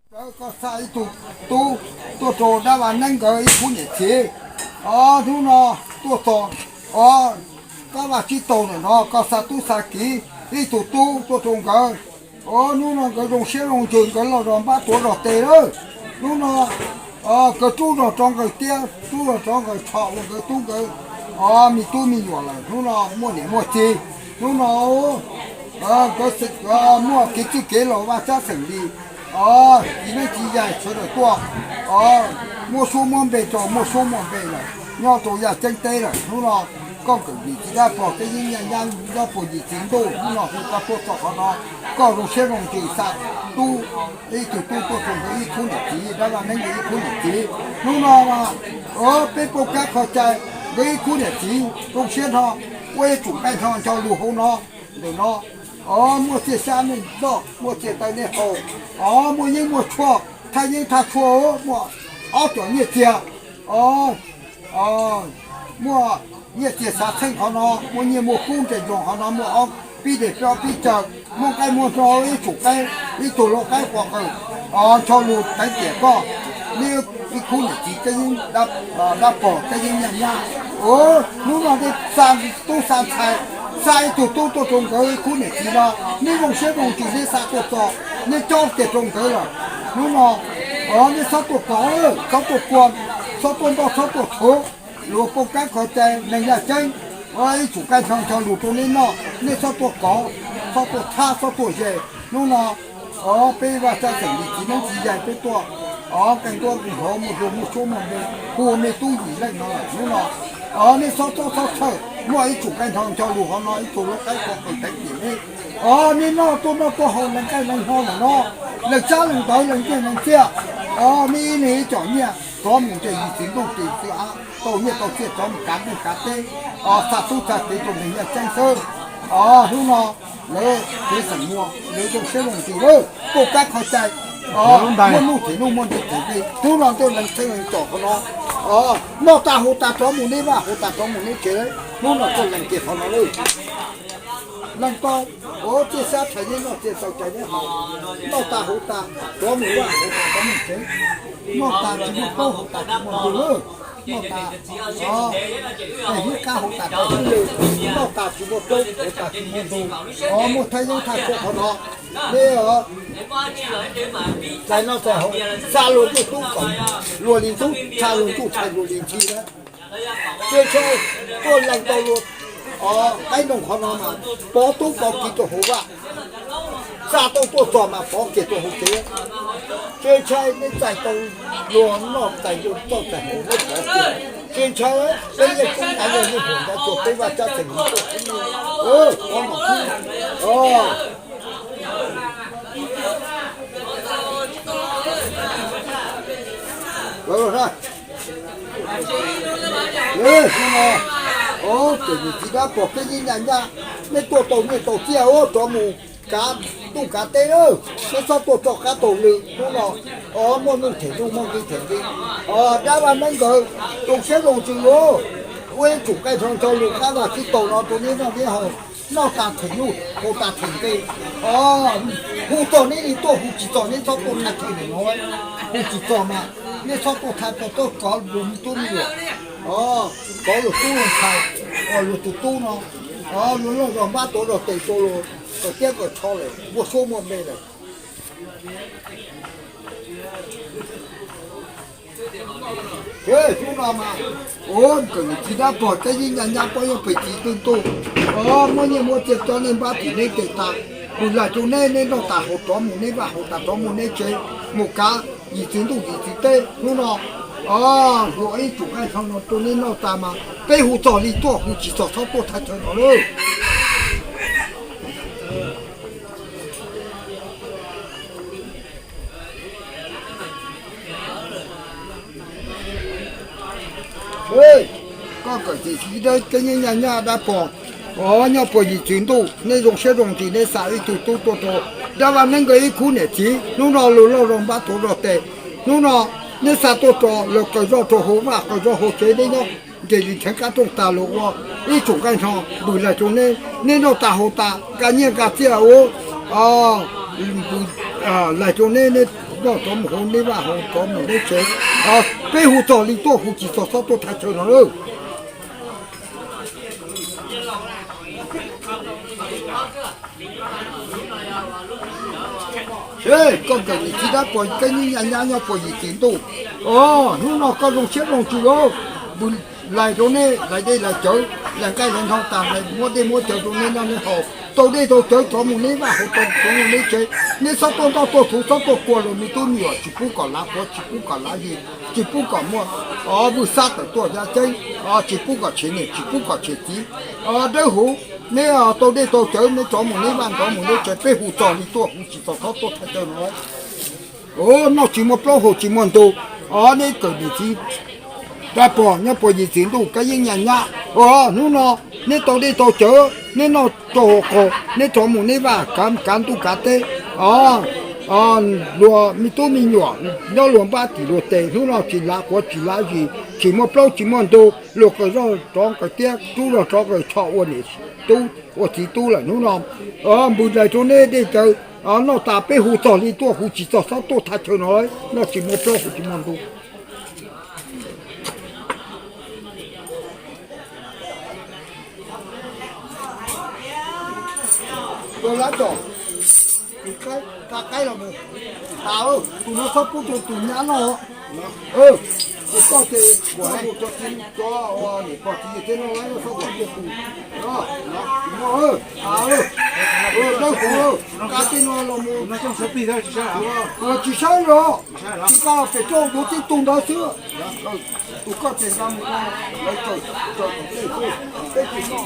Koj xa ib tug tub tuaj rau dab vaj neeb nkawd ib khub niam txiv. O, hnub no tuaj txog, o, kab vaj tsib taug ntawm no koj xa tub xa kiv ib tug tub tuaj rau nkawd. O, hnub no nkawd zoo siab zoo ntsws, nkawd loj zog npab tuav zog tes lawm. Hnub no nkawd rub zog rov nkawd tiab, rub zog rov nkawd tsho ua nkawd tub nkawd, o, me tub me nyuam lawm. Hnub no muaj niam muaj txiv, hnub no nkawd muaj kev txij kev los vaj tsab xeem li, o, txiv neeb txiv yaig sawv daws tuaj, o, muab suab muab npe rau, muaj suab muaj npe lawm, nyob rau yaj ceeb teb lawm. Hnub no koj kawm yim txiv dab pog teb yeeb nyaj nyab, dab pog yim txiv ntuj, hnub no hu koj tuaj txog qhov no, koj zoo siab zoo ntsws xa tub, ib tug tub tuaj rau nkawd ib khub niam txiv, dab vaj neeb nkawd ib khub niam txiv. Hnub no mas peb paub kab qhov cai, nkawd ib khub niam txiv zoo siab nrho, ua ib tsum nqaij nrho ncho lus hauv no, ntawm no, o, muaj txiaj xyab nej noj, muaj txiaj taw nej haus, o, muaj yeeb muaj tshuaj, thaj yeeb thaj tshuaj, muaj ob cov nyiaj txiag, o, muaj nyiaj txiag xav txheej qhov no, muaj nyiaj muaj kub nres nroos qhov no, muaj ob pib deg peb ob pib caw, muaj qaib muaj hno ib tsum qaib, ib tug lau qaib quas qawm, o, ncho lus teev tiam koj, neb ib khub niam txiv teb yeeb, dab pog teb yeeb nyaj nyab. Hnub no nej xa tub xa ntxhais, xa ib tug tub tuaj rau nkawd ib khub niam txiv no, neb zoo siab zoo ntsws neb xa tuaj txog, neb cob tiag rau nkawd lawm. Hnub no, o, neb txhob tuaj kov, txhob tuaj kua, txhob tuaj nroj txhob tuaj thuv, luag paub kab qhov cai neeg yaj ceeb, o, ib tsum nqaij nrho ncho lus rau neb noj, neb txhob tuaj kov, txhob tuaj thab txhob tuaj ze. Hnub no, o, peb vaj tsab xeem li txiv neeb txiv yaig peb tuaj, o, nqee nruab nqee hauv muaj hlua muaj suab muaj npe, hu me tub yim leej no lawm. Hnub no, o, neb txhob txob txhob txhawj, muaj ib tsum nqaij nrho ncho lus hauv no, ib tug lau qaib quas qawm teev tiam neb. O, neb noj tuaj noj tuaj haus lees nqaij lees hno ntawm no, lees tsab lees ntawv lees nyiaj lees txiaj, o, neb ib leeg ib com nyiaj rov mus ntsib yim txiv ntuj ris txiv av, tau nyiaj tau txiaj rov mus kav ntiaj kav teb, o, xa tub xa kiv rau neeg yaj ceeb xwb. O, hnub no lawv kev xeem muag lawv zoo siab zoo ntsws lawm, paub kab qhov cai, o, muaj nuj them nuj muaj nqi them nqi. Hnub no tuaj lees txheej lees com qhov no, o, noj tas haus tas rov mus neb vaj, haus tas rov mus neb tsev. Hnub no tuaj lees kiag qhov no lawm. Lees tau, o, txiaj xyab tshais neb noj, txiaj taw cais neb haus, noj tas haus tas rov mus vaj, haus tas rov mus tsev. Noj tas tsis muaj plaub, haus tas tsis muaj ntug lawm. Noj tas, o, tes hib qab haus tas rau xwb li. Noj tas tsis muaj plaub, haus tas tsis muaj ntug. O, muaj thaj yeeb thaj tshuaj qhov no, neb, o, txais noj txais haus, xa luag ntuj tub kom luag li ntxub, xa luag ntuj tshais luag li ntxhi na. Tsis ntshai, tuaj lees tau luag, o, qaib nroos qhov no mas pov tub pov kiv rau hauv vaj, xa tau tuaj txog mas pov kiag rau hauv tsev. Tsis ntshai, neb txais tau luag noj txais luag txoj txais hauv neb pov kiag. Tsis ntshai, peb yeej kub ntawd yog yeej huam ntawd rau peb vaj tsab xeem li tuaj xwb. Pov mam kub, o, hnub no, o, cov niam txiv dab pog teb yeeb nyaj nyab, neb tuaj tau nyiaj tau txiaj, o, rov mus kav ntuj kav teb lawm, neb txhob tuaj rov qab taug lw. Hnub no, o, muaj nuj them nuj muaj nqi them nqi, o, dab vaj neeb nkawd zoo siab zoo ntsws lauj. Ua ib tsum nqaij nrho ncho lus qab vaj tsib taug no rau neb noj neb haus, noj tas them nuj haus tas them nqi. O, hu txog neb li tuaj, hu tsis txog neb txhob tuaj thaj chaw ntawm no. Hu tsis txog mas neb txhob tuaj thaj chaw tuaj kov luag me tub me nyuam, o, kov luag tub luag ntxhais, o, luag tus tub no, o, luag loj zog npab tuav zog tes rau luag, kom tiab kom tsho lawm, muaj suab muaj npe lawm. Hnub no mas, o, nkawm niam txiv dab pog teb yeeb nyaj nyab, pog yog pem txiv twg ntuj, o, muab nyiaj muab txiaj coj neb npab tim neb tes tas, pw lawm rau neb, neb noj tas haus rov mus neb vaj, haus tas rov mus neb tsev, mus kav yim txiv ntuj yim txiv teb. Hnub no, o, hluas ib tsum nqaij nrho no rau neb noj tas mas peb hu txog li tuaj, hu tsis txog txhob tuaj thaj chaw no lawm. Koj kawm txiv teb yeeb nyaj nyab dab pog, o, nyob puag yim txiv ntuj, neb zoo siab zoo ntsws neb xa ib tug tub tuaj rau dab vaj neeb nkawd ib khub niam txiv. Hnub no luag loj zog npab tuav zog tes, hnub no neb xa tuaj rau lawv qaws zoj rau hauv vaj qaws zoj hauv tsev, neb nyob nres li nrheev qab rooj tas los ua ib tsum nqaij nrho npws laig rau neb, neb noj tas haus tas nqa nyiaj nqa txiaj ua, o, npws laig rau neb, neb Noj rov mus hauv neb vaj, haus rov mus neb tsev. Peb hu txog li tuaj, hu tsis txog txhob tuaj thaj chaw no lawm. Koj nkawm niam txiv dab pog kab yeeb nyaj nyab nyob puag yim txiv ntuj. Os, hnub no koj zoo siab zoo ntsws lauj. Nws lais rau neb lais dej lais cawv, lais nqaij lais nthao tas, lais muab dej muab cawv rau neb noj neb haus, tau dej tau cawv rov mus neb vaj, haus rov mus neb tsev. Neb txhob tuaj ntoj tuaj thuv, txhob tuaj kua luag me tub me nyuam, tsis pub kom lav quav, tsis pub kom lav yig, tsis pub kom muaj vwj xab tawm tuaj ya ceeb, tsis pub kom tshem niam, tsis pub kom tshem txiv. Dawb huv, neb tau dej tau cawv neb rov mus neb vaj, rov mus neb tsev. Peb hu txog li tuaj, hu tsis txog txhob tuaj thaj chaw no. Noj tsis muaj plaub, haus tsis muaj ntug. Os, neb nkawm niam txiv dab pog nyob puag yim txiv ntuj kab yeeb nyaj nyab. Os, hnub no neb tau dej tau cawv, neb noj tsau haus qaug, neb rov mus neb vaj kav kav ntuj kav teb. Os, luag me tub me nyuam nyob luag npab tim luag tes, hnub no tsis lav quav tsis lav yig, tsis muaj plaub tsis muaj ntug, luag qawm zog rov qawm tiab, rub zog rov qawm tsho ua niam tub ua txiv tub lawm hnub no. Npws dais rau neb dej cawv noj tas, peb hu txog li tuaj, hu tsis txog txhob tuaj thaj chaw no, noj tsis muaj plaub, haus tsis muaj ntug. Tus lab tom, tus qaib, tus qaib los mus, tas, tus no txhob pub rau tus nyab noj. Tus koj ces kuv mus rau txiv, rau niam pog txiv yawg thiab noj, txhob kom rau tus no. Dawb huv, nqa tej no los mus, tsis saib los, tsis nqa los pem rau tus tib tug ntawd xwb. Tus koj ces nqa mus rau lawv, tsis noj.